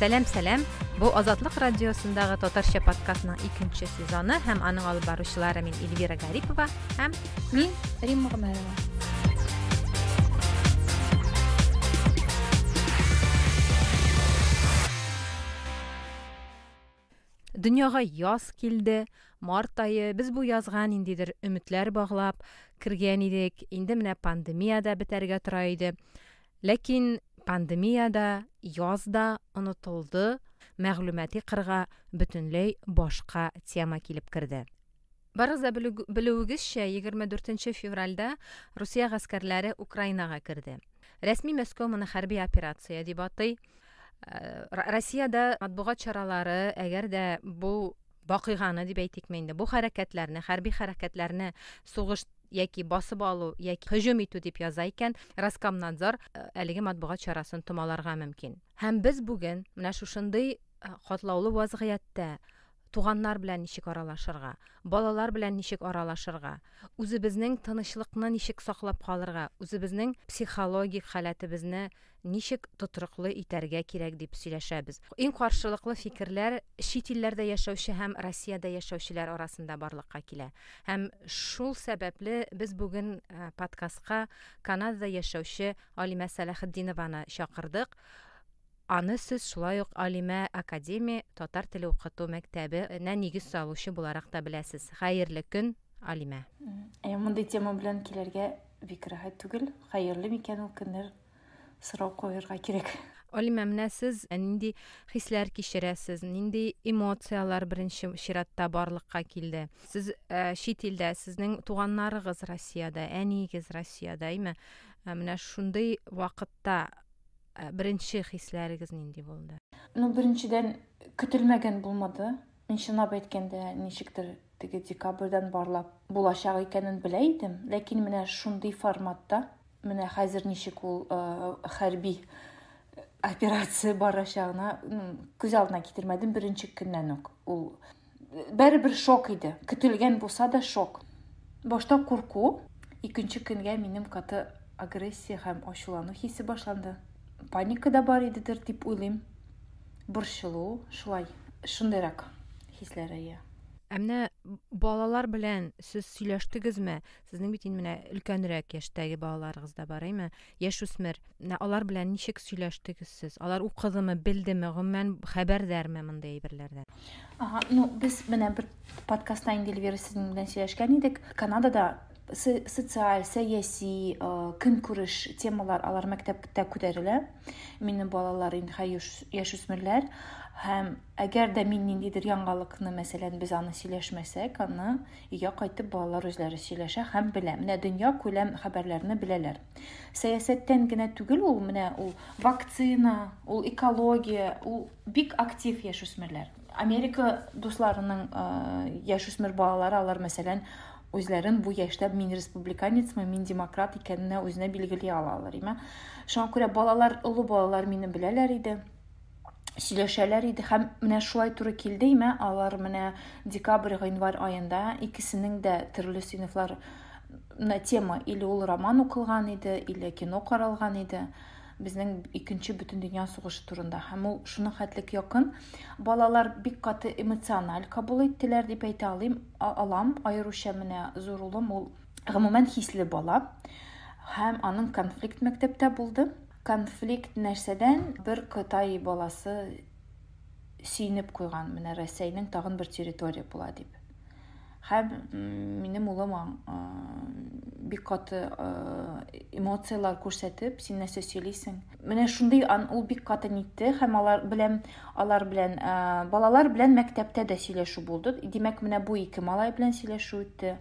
Сәлам, сәлам. Бу Азатлык радиосындагы татарча подкастның икенче сезоны һәм аның алып баручылары мин Эльвира Гарипова һәм мин Римма Гомәрова. Дөньяга яз килде, март ае. Без бу язга ниндидер өметләр баглап кергән идек. Инде менә пандемия дә бетәргә тора иде. Ләкин пандемия да, яз да онытылды, мәгълүмати кырга бөтенләй башка тема килеп керде. Барыгыз да белүегезчә, 24 февральдә Русия гаскәрләре Украинага керде. Рәсми Мәскәү моны хәрби операция дип атый. Э, Россиядә матбугат чаралары, әгәр дә бу вакыйганы дип әйтикме инде, бу хәрәкәтләрне, хәрби хәрәкәтләрне сугыш яки басып алу, яки һөҗүм итү дип яза икән, Роскомнадзор э, әлеге матбугат чарасын томаларга мөмкин. Һәм без бүген менә шушындый э, катлаулы вазгыятьтә туганнар белән ничек аралашырга, балалар белән ничек аралашырга, үзебезнең тынычлыкны ничек саклап калырга, үзебезнең психологик халәтебезне ничек тотрыклы итәргә кирәк дип сөйләшәбез. Иң каршылыклы фикерләр чит илләрдә яшәүче һәм Россиядә яшәүчеләр арасында барлыкка килә. Һәм шул сәбәпле без бүген э, подкастка Канадада яшәүче Алимә Сәләхетдинованы чакырдык. Аны сез шулай ук Алимә академия татар теле укыту мәктәбенә нигез салучы буларак та беләсез. Хәерле көн, Алимә. Ә мондый тема белән килергә бик рәхәт түгел. Хәерле микән ул көннәр? Сорау куярга кирәк. Алимә, менә сез нинди хисләр кичерәсез, нинди эмоцияләр беренче чиратта барлыкка килде? Сез э, чит илдә, сезнең туганнарыгыз Россиядә, әниегез Россиядә, әйме? Э, менә шундый вакытта э, беренче хисләрегез нинди булды? Ну, беренчедән, көтелмәгән булмады. Мин чынлап әйткәндә, ничектер теге декабрьдән барлап булачак икәнен белә идем, ләкин менә шундый форматта менә хәзер ничек ул э, хәрби операция барачагына күз алдына китермәдем беренче көннән үк. Ул бәрібір шок иде. Көтелгән булса да шок. Башта курку, икенче көнгә минем каты агрессия һәм ачулану хисе башланды. Паника да бар идедер дип уйлыйм. Борчылу, шулай. Шундыйрак хисләр әйе. Ә менә балалар белән сез сөйләштегезме? Сезнең бит инде менә өлкәнрәк яшьтәге балаларыгыз да бар, әйме? Яшүсмер. Менә алар белән ничек сөйләштегез сез? Алар укыдымы, белдеме, гомумән хәбәрдармы мондый әйберләрдән? Ага, ну без менә бер подкастта инде Эльвира сезнең белән сөйләшкән идек. Канадада социаль, сәяси, э, көнкүреш темалар алар мәктәптә күтәрелә. Минем балалар инде яшүсмерләр һәм әгәр дә мин ниндидер яңалыкны, мәсәлән, без аны сөйләшмәсәк, аны өйгә кайтып балалар үзләре сөйләшә һәм белә. Менә дөнья күләм хәбәрләрне беләләр. Сәясәттән генә түгел ул, менә ул вакцина, ул экология, ул бик актив яшүсмерләр. Америка дусларының э, яшүсмер балалары алар мәсәлән үзләрен бу яшьтә мин республиканецмы, мин демократ икәненә үзенә билгели алалар, име? Шуңа күрә балалар, олы балалар мине беләләр иде сөйләшәләр иде һәм менә шулай туры килде име алар менә декабрь гыйнвар аенда икесенең дә төрле сыйныфлар на тема или ул роман укылган иде или кино каралган иде безнең икенче бөтендөнья сугышы турында һәм ул шуның хәтлек якын балалар бик каты эмоциональ кабул иттеләр дип әйтә алыйм алам аеруча менә зур улым ул гомумән хисле бала һәм аның конфликт мәктәптә булды Конфликт нәрсәдән? Бер Кытай баласы сөенеп куйган, менә Рәсәйнең тагын бер территория була дип. Һәм минем улым бик каты эмоцияләр күрсәтеп, син нәрсә сөйлисең? Менә шундый ул бик каты нитте һәм алар белән алар белән балалар белән мәктәптә дә сөйләшү булды. Димәк, менә бу ике малай белән сөйләшү үтте.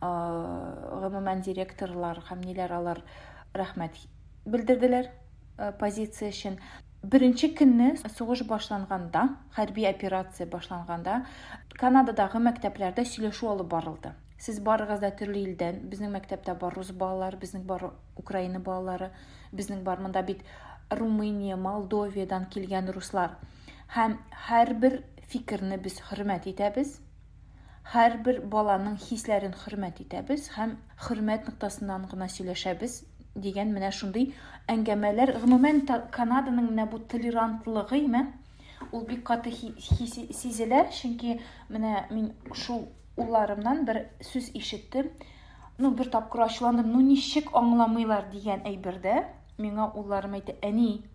Гомумән директорлар һәм ниләр алар рәхмәт белдерделәр э, позиция өчен. Беренче көнне сугыш башланганда, хәрби операция башланганда, Канададагы мәктәпләрдә сөйләшү алып барылды. Сез барыгыз да төрле илдән. Безнең мәктәптә бар рус балалары, безнең бар Украина балалары, безнең бар монда бит Румыния, Молдовиядан килгән руслар. Һәм һәрбер фикерне без хөрмәт итәбез. Һәрбер баланың хисләрен хөрмәт итәбез һәм хөрмәт ноктасыннан гына сөйләшәбез дигән менә шундый әңгәмәләр. Гомумән, Канаданың менә бу толерантлыгы, име? Ул бик каты сизелә, чөнки менә мин шул улларымнан бер сүз ишеттем. Ну, бер тапкыр ачуландым, ну ничек аңламыйлар дигән әйбердә миңа улларым әйтте, әни,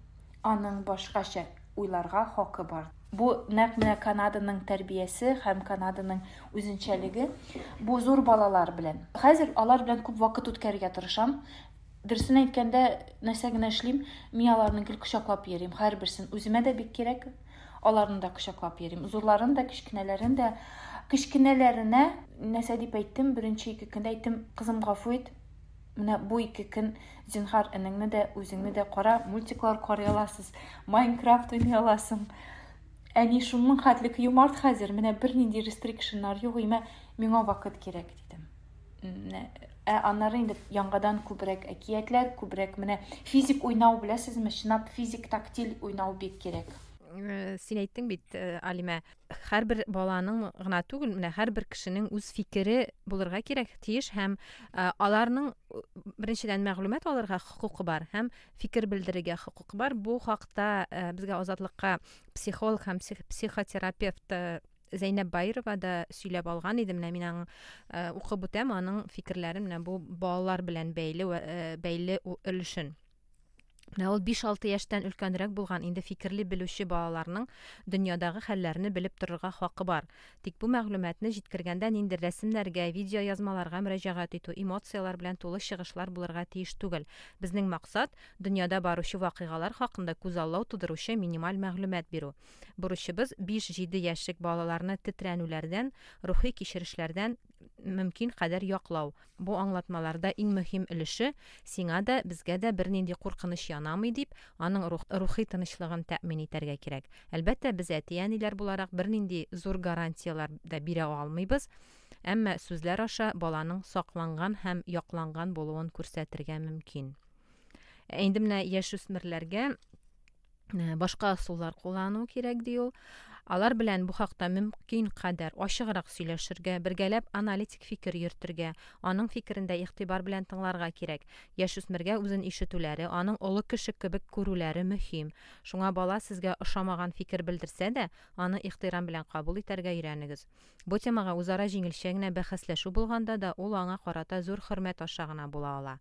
аның башкача уйларга хакы бар. Бу нәкъ менә Канаданың тәрбиясе һәм Канаданың үзенчәлеге. Бу зур балалар белән. Хәзер алар белән күп вакыт үткәрергә тырышам. Дөресен әйткәндә, нәрсә генә эшлим, мин аларны гел кочаклап йөрим, һәрберсен. Үземә дә бик кирәк, аларны да кочаклап йөрим. Зурларын да, кечкенәләрен дә. Кечкенәләренә нәрсә дип әйттем, беренче 2 көндә әйттем, кызым, гафу ит, менә бу 2 көн зинһар энеңне дә, үзеңне дә кара, мультиклар карый аласыз, Майнкрафт уйный аласың. Әни шуның хәтлек юмарт хәзер, менә бернинди рестрикшннар юк, имә миңа вакыт кирәк дидем. Менә, ә аннары инде яңадан күбрәк әкиятләр, күбрәк менә физик уйнау, беләсезме, чынлап физик тактиль уйнау бик кирәк. Син әйттең бит, Алимә, һәрбер баланың гына түгел, менә һәрбер кешенең үз фикере булырга кирәк, тиеш һәм аларның беренчедән мәгълүмат алырга хокукы бар һәм фикер белдерергә хокукы бар. Бу хакта безгә Азатлыкка психолог һәм психотерапевт Зәйнәб Баирова да сөйләп алган иде. Менә мин аңа укып үтәм аның фикерләрен, менә бу балалар белән бәйле өлешен. Менә ул 5-6 яшьтән өлкәнрәк булган инде фикерли белүче балаларның дөньядагы хәлләрне белеп торырга хакы бар. Тик бу мәгълүматны җиткергәндә ниндер рәсемнәргә, видеоязмаларга мөрәҗәгать итү, эмоцияләр белән тулы чыгышлар булырга тиеш түгел. Безнең максат дөньяда баручы вакыйгалар хакында күзаллау тудыручы минималь мәгълүмат бирү. Бурычыбыз 5-7 яшьлек балаларны тетрәнүләрдән, рухи кичерешләрдән мөмкин кадәр яклау. Бу аңлатмаларда иң мөһим өлеше сиңа да, безгә дә бернинди куркыныч янамый дип, аның рухи тынычлыгын тәэмин итәргә кирәк. Әлбәттә, без әти-әниләр буларак бернинди зур гарантияләр дә бирә алмыйбыз, әмма сүзләр аша баланың сакланган һәм якланган булуын күрсәтергә мөмкин. Инде менә яшүсмерләргә башка ысуллар куллану кирәк ди ул. Алар белән бу хакта мөмкин кадәр ачыграк сөйләшергә, бергәләп аналитик фикер йөртергә, аның фикерен дә игътибар белән тыңларга кирәк. Яшүсмергә үзен ишетүләре, аның олы кеше кебек күрүләре мөһим. Шуңа бала сезгә ошамаган фикер белдерсә дә, аны ихтирам белән кабул итәргә өйрәнегез. Бу темага үзара җиңелчә генә бәхәсләшү булганда да ул аңа карата зур хөрмәт аша гына була ала.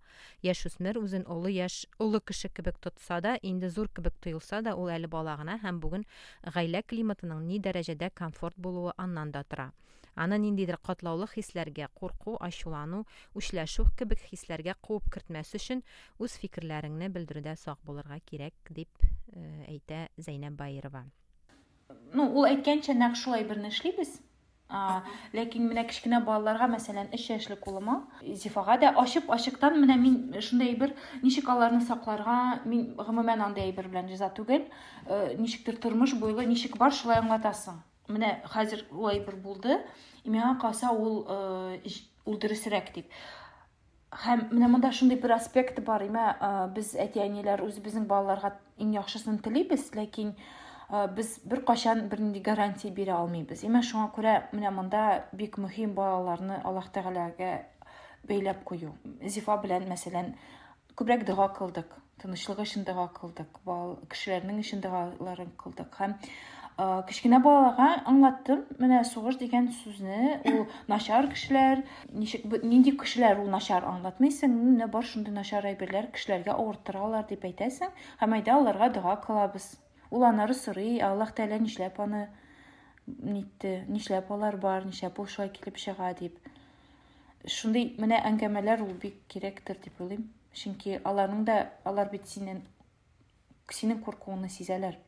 Яшүсмер үзен олы яшь, олы кеше кебек тотса да, инде зур кебек тоелса да, ул әле бала гына һәм бүген гаилә климатының ни дәрәҗәдә комфорт булуы аннан да тора. Аны ниндидер катлаулы хисләргә, курку, ачулану, үчләшү кебек хисләргә куып кертмәс өчен үз фикерләреңне белдерүдә сак булырга кирәк, дип әйтә Зәйнәб Баирова. Ну, ул әйткәнчә нәкъ шулай берне эшлибез. Ләкин менә кечкенә балаларга, мәсәлән, 3 яшьлек улыма, Зифага да ачып-ачыктан менә мин шундый әйбер, ничек аларны сакларга, мин гомумән андый әйбер белән риза түгел. Ничектер тормыш буйлы, ничек бар, шулай аңлатасың. Менә хәзер ул әйбер булды, миңа калса ул дөресрәк дип. Һәм менә монда шундый бер аспект бар, имә, без әти-әниләр үзебезнең балаларга иң яхшысын телибез, ләкин без беркайчан бернинди гарантия бирә алмыйбыз. Имә шуңа күрә менә монда бик мөһим балаларны Аллаһ Тәгаләгә бәйләп кую. Зифа белән, мәсәлән, күбрәк дога кылдык, тынычлык өчен дога кылдык, кешеләрнең өчен догаларын кылдык. Һәм кечкенә балаларга аңлаттым, менә сугыш дигән сүзне, ул начар кешеләр, ничек, нинди кешеләр ул начар аңлатмыйсың, менә бар шундый начар әйберләр кешеләргә авырттыралар дип әйтәсең, һәм әйдә аларга дога кылабыз. Ул аннары сорый, Аллаһ Тәгалә нишләп аны нитте, нишләп алар бар, нишләп ул шулай килеп чыга дип. Шундый менә әңгәмәләр ул бик кирәктер дип уйлыйм. Чөнки аларның да, алар бит синең куркуыңны сизәләр.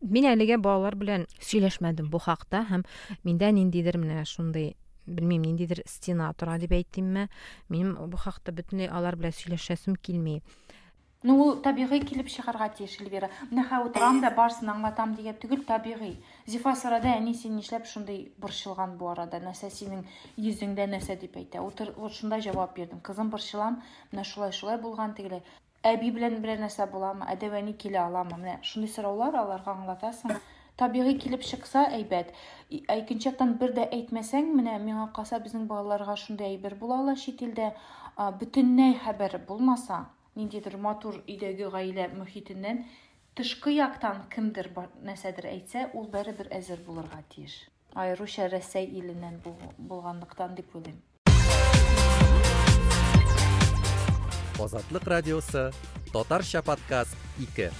Мин әлегә балалар белән сөйләшмәдем бу хакта һәм миндә ниндидер менә шундый, белмим, ниндидер стена тора дип әйтимме, минем бу хакта бөтенләй алар белән сөйләшәсем килми. Ну, ул табигый килеп чыгарга тиеш, Эльвира. Менә хәзер утырам да барысын аңлатам дигән түгел, табигый. Зифа сорады, әни, син нишләп шундый борчылган бу арада? Нәрсә синең йөзеңдә, нәрсә дип әйтә? Утыр, вот шунда җавап бирдем. Кызым, борчылам, менә шулай-шулай булган тегеләй. Әби белән берәр нәрсә буламы? Әдәү әни килә аламы? Менә шундый сораулар аларга аңлатасың. Табигый килеп чыкса, әйбәт. Ә икенче яктан бер дә әйтмәсәң, менә миңа калса, безнең балаларга шундый әйбер була ала чит илдә. Бөтенләй хәбәр булмаса, ниндидер матур өйдәге гаилә мөхитеннән Тышкы яктан кемдер нәрсәдер әйтсә, ул бәребер әзер булырга тиеш. Аеруча Рәсәй иленнән булганлыктан дип уйлыйм. Азатлык радиосы, татарча подкаст 2.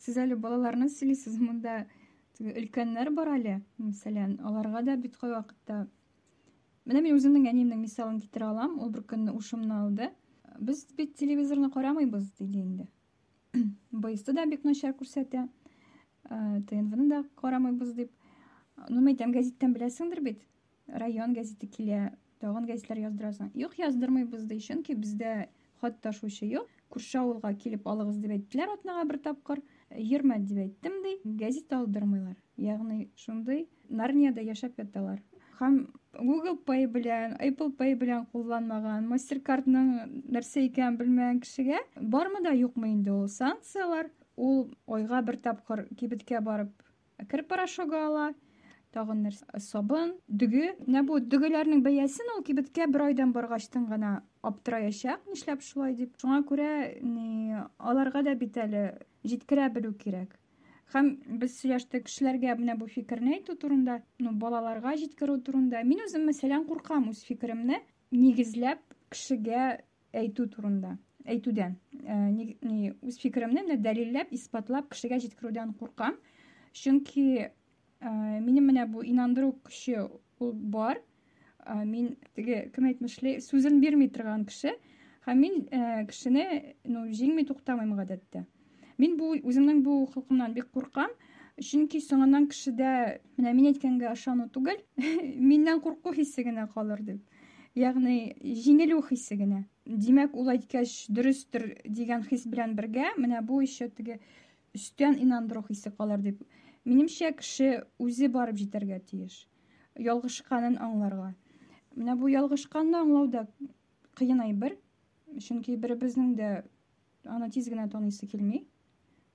Сез әле балаларны сөйлисез, монда өлкәннәр бар әле, мәсәлән, аларга да бит кайвакытта. Менә мин үземнең әниемнең мисалын китерә алам, ул бер көнне ушымны алды. Без бит телевизорны карамыйбыз, диде инде. БСТ да бик начар күрсәтә. ТНВны да карамыйбыз дип. Ну, мен әйтәм, гәзиттән беләсеңдер бит. Район гәзите килә, тагын гәзитләр яздырасың. Юк, яздырмыйбыз ди, чөнки бездә хат ташучы юк. Күрше авылга килеп алыгыз дип әйттеләр атнага бер тапкыр. Йөрмә дип әйттем ди, гәзит алдырмыйлар. Ягъни шундый Нарнияда яшәп яталар. Һәм Google Pay белән, Apple Pay белән кулланмаган, MasterCardның нәрсә икәнен белмәгән кешегә бармы да юкмы инде ул санкцияләр? Ул айга бер тапкыр кибеткә барып кер порошогы ала, тагын нәрсә, сабын, дөге. Менә бу дөгеләрнең бәясен ул кибеткә бер айдан баргачтын гына аптыраячак, нишләп шулай дип. Шуңа күрә ни, аларга да бит әле җиткерә белү кирәк. Һәм без сөйләштек кешеләргә менә бу фикерне әйтү турында, ну, балаларга җиткерү турында. Мин үзем, мәсәлән, куркам үз фикеремне нигезләп кешегә әйтү турында, әйтүдән. Ни, үз фикеремне менә дәлилләп, исбатлап кешегә җиткерүдән куркам. Чөнки минем менә бу инандыру көче ул бар. Мин теге, кем әйтмешли, сүзен бирми торган кеше. Һәм мин кешене, ну, җиңми туктамыйм гадәттә. Мин бу үземнең бу холкымнан бик куркам. Чөнки соңыннан кешедә менә мин әйткәнгә ышану түгел, миннән курку хисе генә калыр дип. Ягъни җиңелү хисе генә. Димәк, ул әйткәч дөрестер дигән хис белән бергә, менә бу еще теге өстән инандыру хисе калыр дип. Минемчә, кеше үзе барып җитәргә тиеш. Ялгышканын аңларга. Менә бу ялгышканны аңлау да кыен әйбер. Чөнки беребезнең дә аны тиз генә таныйсы килми.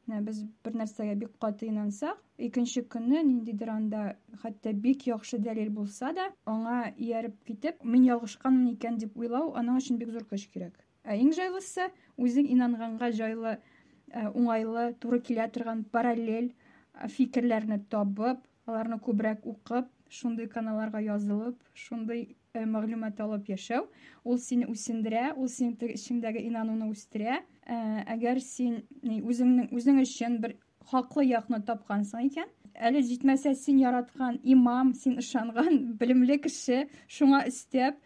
Менә без бер нәрсәгә бик каты инансак, икенче көнне ниндидер анда хәтта бик яхшы дәлил булса да, аңа ияреп китеп, мин ялгышканмын икән дип уйлау, аның өчен бик зур көч кирәк. Ә иң җайлысы, үзең инанганга җайлы, уңайлы, туры килә торган параллель фикерләрне табып, аларны күбрәк укып, шундый каналларга язылып, шундый мәгълүмат алып яшәү, ул сине үсендерә, ул синең эчеңдәге инануны үстерә. Әгәр син үзеңнең үзең өчен бер хаклы якны тапкансың икән, әле җитмәсә син яраткан имам, син ышанган белемле кеше шуңа өстәп,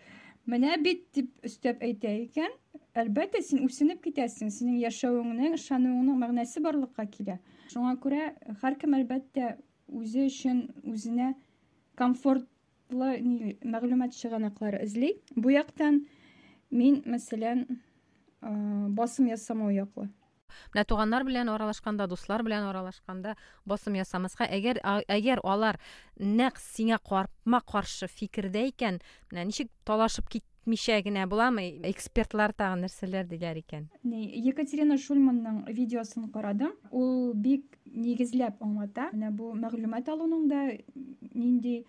менә бит дип өстәп әйтә икән, әлбәттә син үсенеп китәсең, синең яшәвеңнең, ышануыңның мәгънәсе барлыкка килә. Шуңа күрә һәркем әлбәттә үзе өчен үзенә комфортлы мәгълүмат чыганаклары эзли. Бу яктан мин, мәсәлән, басым ясамау яклы. Менә туганнар белән аралашканда, дуслар белән аралашканда басым ясамаска, әгәр, әгәр алар нәкъ сиңа карпма-каршы фикердә икән, менә ничек талашып китмичә генә буламы? Экспертлар тагын нәрсәләр диләр икән? Екатерина Шульманның видеосын карадым. Ул бик нигезләп аңлата. Менә бу мәгълүмат алуның да нинди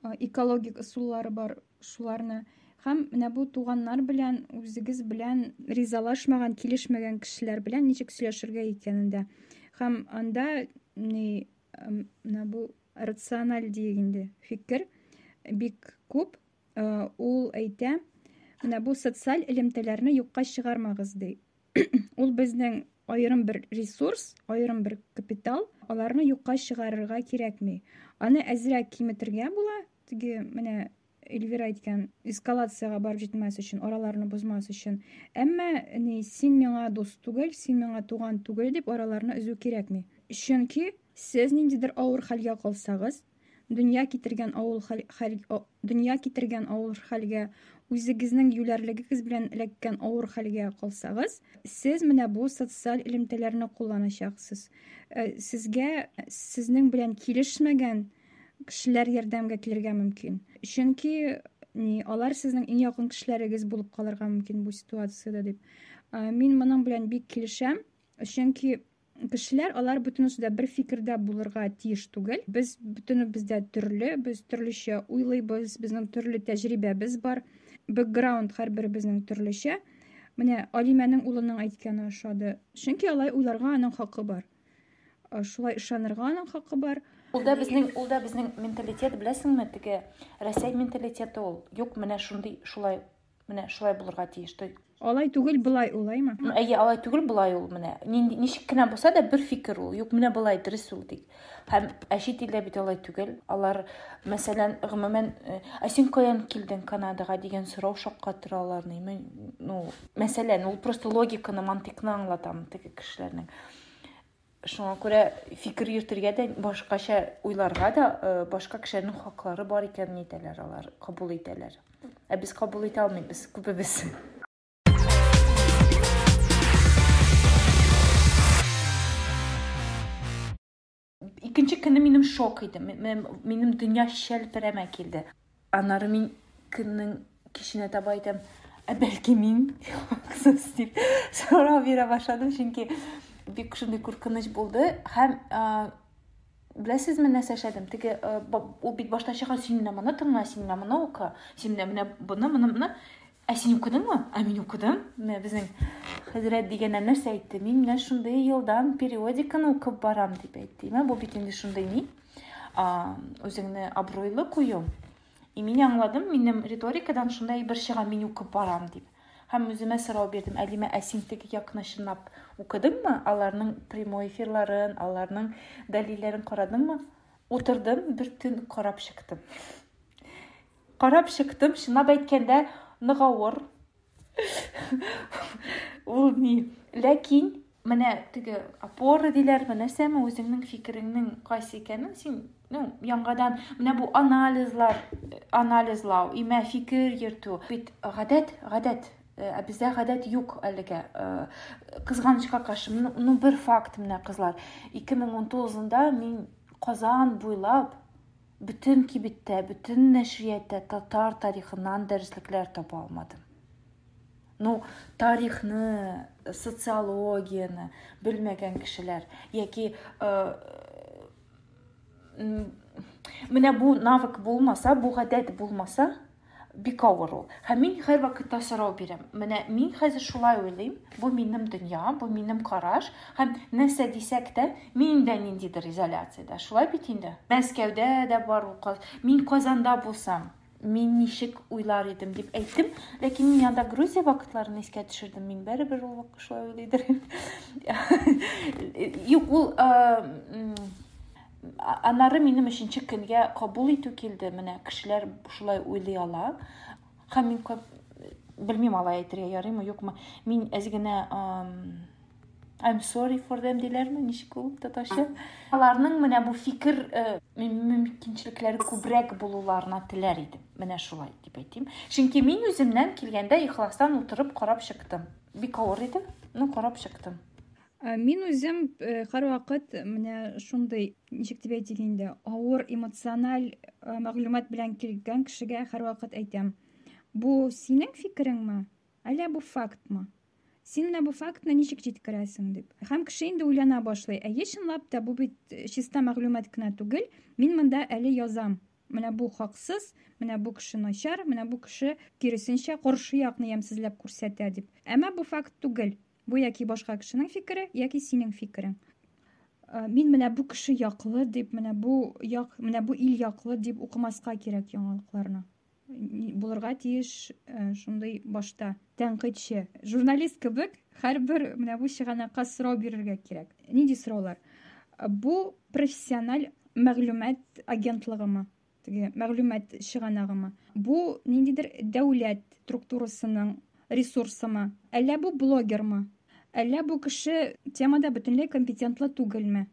экологик ысуллары бар, шуларны. Һәм менә бу туганнар белән, үзегез белән ризалашмаган, килешмәгән кешеләр белән ничек сөйләшергә икәнен дә. Һәм анда менә бу рациональ диек инде фикер бик күп. Ул әйтә, менә бу социаль элемтәләрне юкка чыгармагыз ди. Ул безнең аерым бер ресурс, аерым бер капитал, аларны юкка чыгарырга кирәкми. Аны әзрәк киметергә була, теге менә Эльвира әйткән, эскалациягә барып җитмәс өчен, араларны бозмас өчен. Әмма ни, син миңа дус түгел, син миңа туган түгел дип араларны өзү кирәкми. Чөнки сез ниндидер авыр хәлгә калсагыз, дөнья китергән авыл хәл, хәл, дөнья китергән авыр хәлгә, үзегезнең юләрлегегез белән эләккән авыр хәлгә калсагыз, сез менә бу социаль элемтәләрне кулланачаксыз. Сезгә сезнең белән килешмәгән кешеләр ярдәмгә килергә мөмкин. Чөнки ни, алар сезнең иң якын кешеләрегез булып калырга мөмкин бу ситуациядә дип. Мин моның белән бик килешәм, чөнки кешеләр алар бөтенесе дә бер фикердә булырга тиеш түгел. Без бөтенебез дә төрле, без төрлечә уйлыйбыз, безнең төрле тәҗрибәбез бар, бэкграунд һәрберебезнең төрлечә. Менә Алимәнең улының әйткәне ошады. Чөнки алай уйларга аның хакы бар. Шулай ышанырга аның хакы бар. Ул да безнең, ул да безнең менталитет, беләсеңме, теге Рәсәй менталитеты ул. Юк, менә шундый, шулай, менә шулай булырга тиеш. То Алай түгел, болай ул, әйме? Әйе, алай түгел, болай ул менә. Нинди, ничек кенә булса да бер фикер ул. Юк, менә болай дөрес ул ди. Һәм ә чит илдә бит алай түгел. Алар, мәсәлән, гомумән, ә син каян килдең Канадага дигән сорау шаккатыра аларны. Мин, ну, мәсәлән, ул просто логиканы, мантыйкны аңлатам теге кешеләрнең. Шуңа күрә фикер йөртергә дә, башкача уйларга да, башка кешеләрнең хаклары бар икәнен әйтәләр алар, кабул итәләр. Ә без кабул итә алмыйбыз, күбебез. Икенче көнне минем шок иде. Минем дөнья шәлперәмә килде. Аннары мин көннең киченә таба әйтәм, ә бәлки мин хаксыз дип сорау бирә башладым, чөнки бик шундый куркыныч булды. Һәм беләсезме, нәрсә эшләдем? Теге ул бит башта чыга, син менә моны тыңла, син менә моны укы, син менә менә моны, моны, моны. Ә син укыдыңмы? Ә мин укыдым. Менә безнең хәзрәт дигәннән нәрсә әйтте? Мин менә шундый елдан периодиканы укып барам дип әйтте. Менә бу бит инде шундый ни? Үзеңне абруйлы кую. И мин аңладым, минем риторикадан шундай бер чыга, мин укып барам дип. Һәм үземә сорау бирдем, Әлимә, ә син теге якны чынлап укыдыңмы? Аларның прямой эфирларын, аларның дәлилләрен карадыңмы? Утырдым, бер төн карап чыктым. Карап чыктым, чынлап әйткәндә, нык авыр. Ул ни? Ләкин менә теге опора диләрме, нәрсәме, үзеңнең фикереңнең кайсы икәнен син, ну, яңадан менә бу анализлар, анализлау, имә фикер йөртү бит гадәт, гадәт. Ә бездә гадәт юк әлегә. Кызганычка каршы, ну, бер факт менә, кызлар. 2019-да мин Казан буйлап бөтен кибеттә, бөтен нәшриятта татар тарихыннан дәреслекләр таба алмадым. Ну, тарихны, социологияне белмәгән кешеләр яки менә бу навык булмаса, бу гадәт булмаса, бик авыр ул. Һәм мин һәрвакытта сорау бирәм. Менә мин хәзер шулай уйлыйм, бу минем дөнья, бу минем караш. Һәм нәрсә дисәк тә, мин дә ниндидер изоляциядә. Шулай бит инде. Мәскәүдә дә бар ул. Мин Казанда булсам, мин ничек уйлар идем дип әйттем. Ләкин мин анда Грузия вакытларын искә төшердем. Мин бәрібер ул вакыт шулай уйлыйдыр. Юк, ул аннары минем өченче көнгә кабул итү килде. Менә кешеләр шулай уйлый ала. Һәм мин белмим, алай әйтергә ярыймы, юкмы. Мин әз генә I'm sorry for them диләрме, ничек ул татарча? Аларның менә бу фикер мөмкинчелекләре күбрәк булуларына теләр идем. Менә шулай дип әйтим. Чөнки мин үземнән килгәндә ихластан утырып карап чыктым. Бик авыр иде, но карап чыктым. Мин үзем һәрвакыт менә шундый, ничек дип әйтик инде, авыр эмоциональ мәгълүмат белән килгән кешегә һәрвакыт әйтәм. Бу синең фикереңме? Әллә бу фактмы? Син менә бу фактны ничек җиткерәсең дип. Һәм кеше инде уйлана башлый. Әйе, чынлап та бу бит чиста мәгълүмат кына түгел. Мин монда әле язам. Менә бу хаксыз, менә бу кеше начар, менә бу кеше киресенчә каршы якны ямьсезләп күрсәтә дип. Әмма бу факт түгел. Бу яки башка кешенең фикере, яки синең фикерең. Мин менә бу кеше яклы дип, менә бу як, менә бу ил яклы дип укымаска кирәк яңалыкларны. Булырга тиеш шундый башта тәнкыйтьче. Журналист кебек һәрбер менә бу чыганакка сорау бирергә кирәк. Нинди сораулар? Бу профессиональ мәгълүмат агентлыгымы? Теге мәгълүмат чыганагымы? Бу ниндидер дәүләт структурасының ресурсымы? Әллә бу блогермы? Әллә бу кеше темада бөтенләй компетентлы түгелме?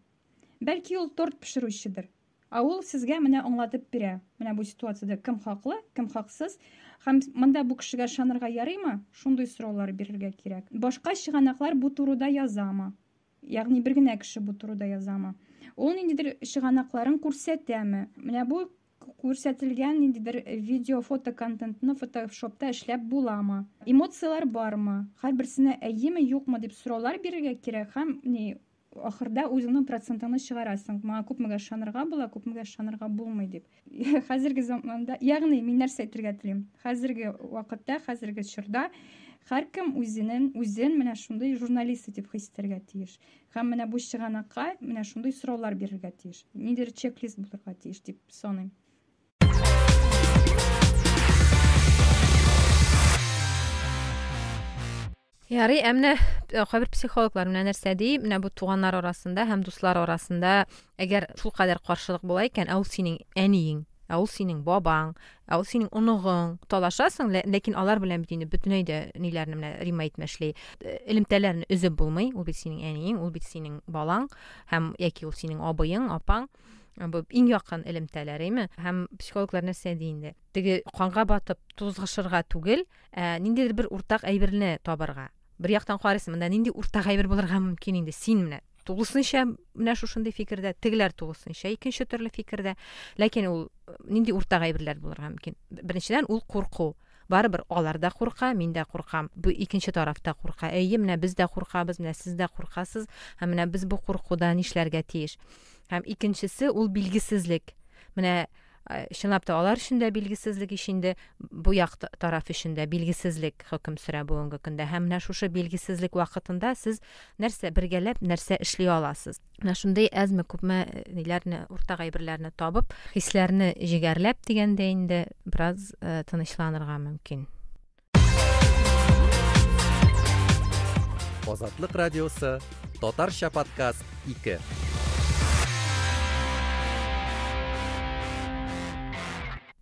Бәлки ул торт пешерүчедер. Ә ул сезгә менә аңлатып бирә. Менә бу ситуацияда кем хаклы, кем хаксыз. Һәм монда бу кешегә ышанырга ярыймы? Шундый сораулар бирергә кирәк. Башка чыганаклар бу турыда язамы? Ягъни бер генә кеше бу турыда язамы? Ул ниндидер чыганакларын күрсәтәме? Менә бу күрсәтелгән ниндидер видео, фото контентны фотошопта эшләп буламы? Эмоцияләр бармы? Һәрберсенә әйеме, юкмы дип сораулар бирергә кирәк һәм ни ахырда үзеңнең процентыңны чыгарасың. Моңа күпмегә ышанырга була, күпмегә ышанырга булмый дип. Хәзерге заманда, ягъни мин нәрсә әйтергә телим? Хәзерге вакытта, хәзерге чорда Һәркем үзенең үзен менә шундый журналист итеп хис итәргә тиеш. Һәм менә бу чыганакка менә шундый сораулар бирергә тиеш. Ниндидер чек-лист булырга тиеш дип саныйм. Ярый, ә менә кайбер психологлар менә нәрсә ди, менә бу туганнар арасында һәм дуслар арасында әгәр шулкадәр каршылык була икән, ә ул синең әниең, ә ул синең бабаң, ә ул синең оныгың, талашасың, ләкин алар белән бит инде бөтенләй дә ниләрне менә Римма әйтмешли, элемтәләрне өзеп булмый, ул бит синең әниең, ул бит синең балаң һәм яки ул синең абыең, апаң. Бу иң якын элемтәләр, әйме? Һәм психологлар нәрсә ди инде? Теге канга батып тузгышырга түгел, ә ниндидер бер уртак әйберне табарга. Бер яктан карыйсың, монда нинди уртак әйбер булырга мөмкин инде? Син менә тулысынча менә шушындый фикердә, тегеләр тулысынча икенче төрле фикердә. Ләкин ул нинди уртак әйберләр булырга мөмкин? Беренчедән, ул курку. Барыбер алар да курка, мин дә куркам. Бу икенче тараф та курка. Әйе, менә без дә куркабыз, менә сез дә куркасыз. Һәм менә без бу куркуда нишләргә тиеш? Һәм икенчесе ул билгесезлек. Менә чынлап та алар өчен дә билгесезлек ич инде, бу як тараф өчен дә билгесезлек хөкем сөрә бүгенге көндә. Һәм менә шушы билгесезлек вакытында сез нәрсә бергәләп нәрсә эшли аласыз? Менә шундый әзме күпме ниләрне, уртак әйберләрне табып, хисләрне җегәрләп дигәндә инде бераз тынычланырга мөмкин. Азатлык радиосы, Татарча подкаст 2.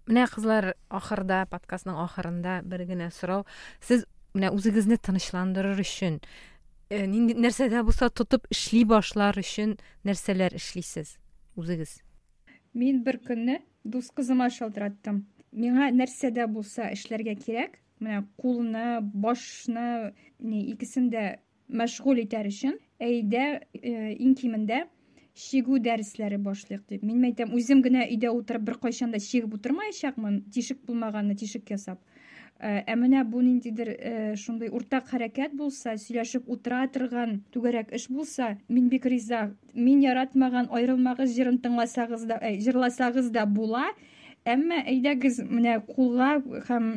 Менә, кызлар, ахырда, подкастның ахырында бер генә сорау. Сез менә үзегезне тынычландырыр өчен, нинди нәрсә дә булса тотып эшли башлар өчен нәрсәләр эшлисез үзегез? Мин бер көнне дус кызыма шалтыраттым. Миңа нәрсә дә булса эшләргә кирәк. Менә кулны, башны, ни, икесен дә мәшгуль итәр өчен, әйдә, иң кимендә чигү дәресләре башлыйк дип. Мин әйтәм, үзем генә өйдә утырып бер кайчан да чигеп утырмаячакмын, тишек булмаганны тишек ясап. Ә менә бу ниндидер шундый уртак хәрәкәт булса, сөйләшеп утыра торган түгәрәк эш булса, мин бик риза. Мин яратмаган аерылмагыз җырын тыңласагыз да, җырласагыз да була. Әмма әйдәгез менә кулга һәм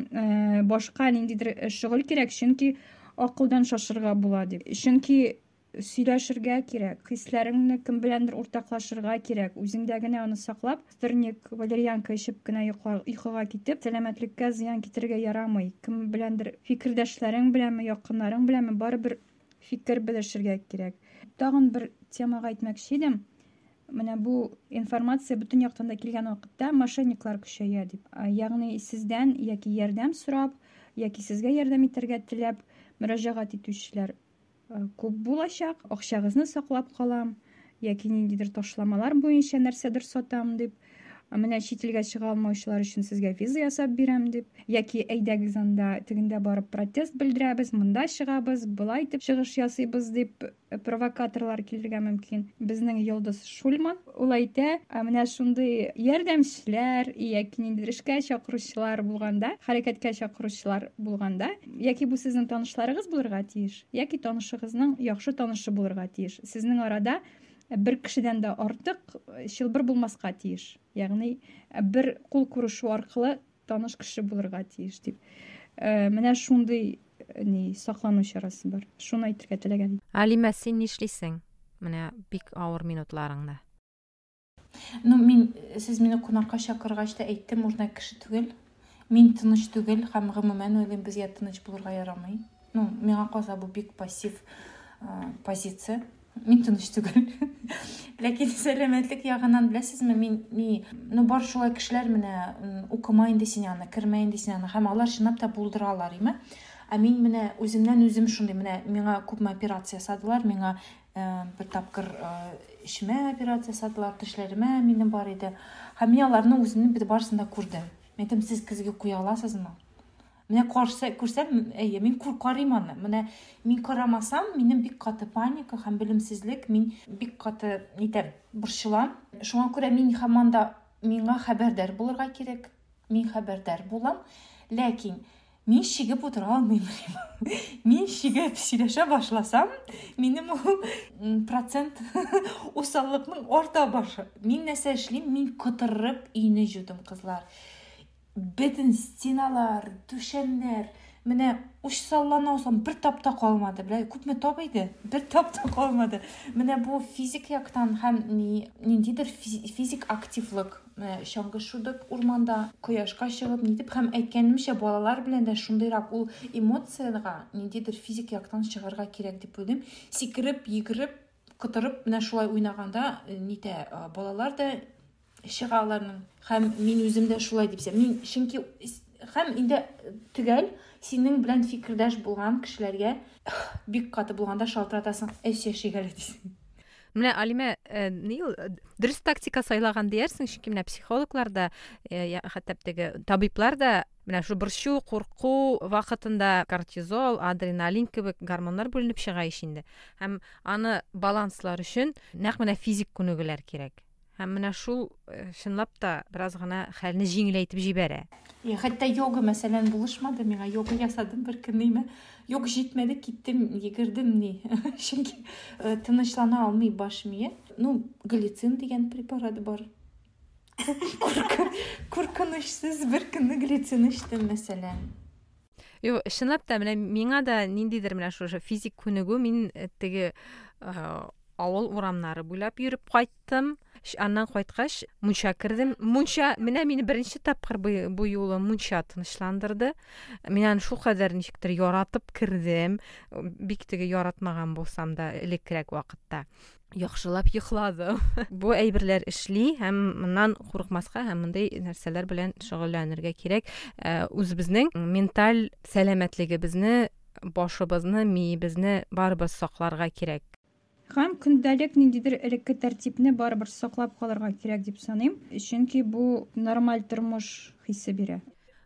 башка ниндидер шөгыль кирәк, чөнки акылдан шашырга була дип. Чөнки сөйләшергә кирәк, хисләреңне кем беләндер уртаклашырга кирәк. Үзеңдә генә аны саклап, стерник, валерьянка эчеп кенә йокыга китеп, сәламәтлеккә зыян китерергә ярамый. Кем беләндер фикердәшләрең беләнме, якыннарың беләнме, барыбер фикер белешергә кирәк. Тагын бер темага әйтмәкче идем. Менә бу информация бөтен яктан да килгән вакытта мошенниклар көчәя дип. Ягъни сездән яки ярдәм сорап, яки сезгә ярдәм итәргә теләп мөрәҗәгать итүчеләр күп булачак. Акчагызны саклап калам, яки ниндидер ташламалар буенча нәрсәдер сатам дип. Менә чит илгә чыга алмаучылар өчен сезгә виза ясап бирәм дип, яки әйдәгез анда тегендә барып протест белдерәбез, монда чыгабыз, былай итеп чыгыш ясыйбыз дип провокаторлар килергә мөмкин. Безнең Йолдыз Шульман ул әйтә, менә шундый ярдәмчеләр яки ниндидер эшкә чакыручылар булганда, хәрәкәткә чакыручылар булганда, яки бу сезнең танышларыгыз булырга тиеш, яки танышыгызның яхшы танышы булырга тиеш. Сезнең арада бер кешедән дә артык чылбыр булмаска тиеш. Ягъни бер кул күрешү аркылы таныш кеше булырга тиеш дип. Менә шундый ни саклану чарасы бар. Шуны әйтергә теләгән. Алимә, син нишлисең? Менә бик авыр минутларыңда. Ну, мин, сез мине кунакка чакыргач та әйттем, үрнәк кеше түгел. Мин тыныч түгел һәм гомумән уйлыйм, безгә тыныч булырга ярамый. Ну, миңа калса бу бик пассив позиция. Мин тыныч түгел. Ләкин сәламәтлек ягыннан беләсезме, мин ни, ну бар шулай кешеләр менә укыма инде син аны, кермә инде син аны, һәм алар чынлап та булдыралар, име? Ә мин менә үземнән үзем шундый, менә миңа күпме операция ясадылар, миңа бер тапкыр эчемә операция ясадылар, тешләремә минем бар иде. Һәм мин аларны үземнең бит барысын да күрдем. Мин әйтәм, сез көзге куя аласызмы? Менә күрсәм, әйе, мин карыйм аны. Менә мин карамасам, минем бик каты паника һәм белемсезлек, мин бик каты нитәм, борчылам. Шуңа күрә мин һаман да миңа хәбәрдар булырга кирәк. Мин хәбәрдар булам, ләкин мин чигеп утыра алмыйм. Мин чигеп сөйләшә башласам, минем ул процент усаллыкның арта башы. Мин нәрсә эшлим? Мин котырып өйне җудым, кызлар. Бөтен стеналар, түшәмнәр. Менә уч саллана бер тап та калмады. Белә, күпме тап иде? Бер тап та калмады. Менә бу физик яктан һәм ниндидер физик активлык. Менә чаңгы шудык урманда, кояшка чыгып, нитеп, һәм әйткәнемчә, балалар белән дә шундыйрак ул эмоциягә ниндидер физик яктан чыгарга кирәк дип уйлыйм. Сикереп, йөгереп, котырып, менә шулай уйнаганда, нитә, балалар да чыга аларның. Һәм мин үзем дә шулай дип сизәм. Мин чөнки һәм инде төгәл синең белән фикердәш булган кешеләргә бик каты булганда шалтыратасың, әй сөйләшик әле дисең. Менә Алимә, ни ул, дөрес тактика сайлаган диярсең, чөнки менә психологлар да, хәтта теге табиблар да менә шу борчу, курку вакытында кортизол, адреналин кебек гормоннар бүленеп чыга ич инде. Һәм аны баланслар өчен нәкъ менә физик күнегүләр кирәк. Һәм менә шул чынлап та бераз гына хәлне җиңеләйтеп җибәрә. Хәтта йога, мәсәлән, булышмады миңа. Йога ясадым бер көнне, имә. Юк, җитмәде, киттем, йөгердем ни. Чөнки тынычлана алмый баш мие. Ну, глицин дигән препарат бар. Куркынычсыз бер көнне глицин эчтем, мәсәлән. Юк, чынлап та менә миңа да ниндидер менә шушы физик күнегү, мин теге авыл урамнары буйлап йөреп кайттым. Аннан кайткач, мунча кердем. Мунча, менә мине беренче тапкыр бу юлы мунча тынычландырды. Мин аны шулкадәр ничектер яратып кердем. Бик теге яратмаган булсам да элеккерәк вакытта. Яхшылап йокладым. Бу әйберләр эшли һәм моннан курыкмаска һәм мондый нәрсәләр белән шөгыльләнергә кирәк. Үзебезнең менталь сәламәтлегебезне, башыбызны, миебезне барыбыз сакларга кирәк. Һәм көндәлек ниндидер элекке тәртипне барыбер саклап калырга кирәк дип саныйм, чөнки бу нормаль тормыш хисе бирә.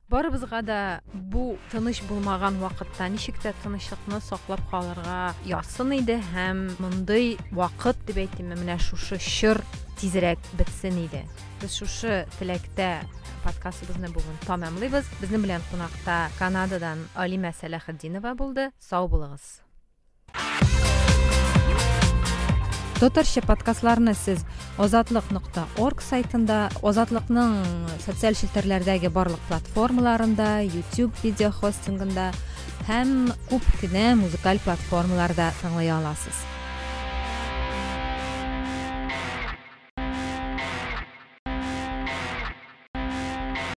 Барыбызга да бу тыныч булмаган вакытта ничек тә тынычлыкны саклап калырга язсын иде һәм мондый вакыт дип әйтимме, менә шушы чор тизрәк бетсен иде. Без шушы теләктә подкастыбызны бүген тәмамлыйбыз. Безнең белән кунакта Канададан Алимә Сәләхетдинова булды. Сау булыгыз. Татарча подкастларны сез озатлык.орг сайтында, Озатлыкның социаль челтәрләрдәге барлык платформаларында, YouTube видео хостингында һәм күп кенә музыкаль платформаларда тыңлый аласыз.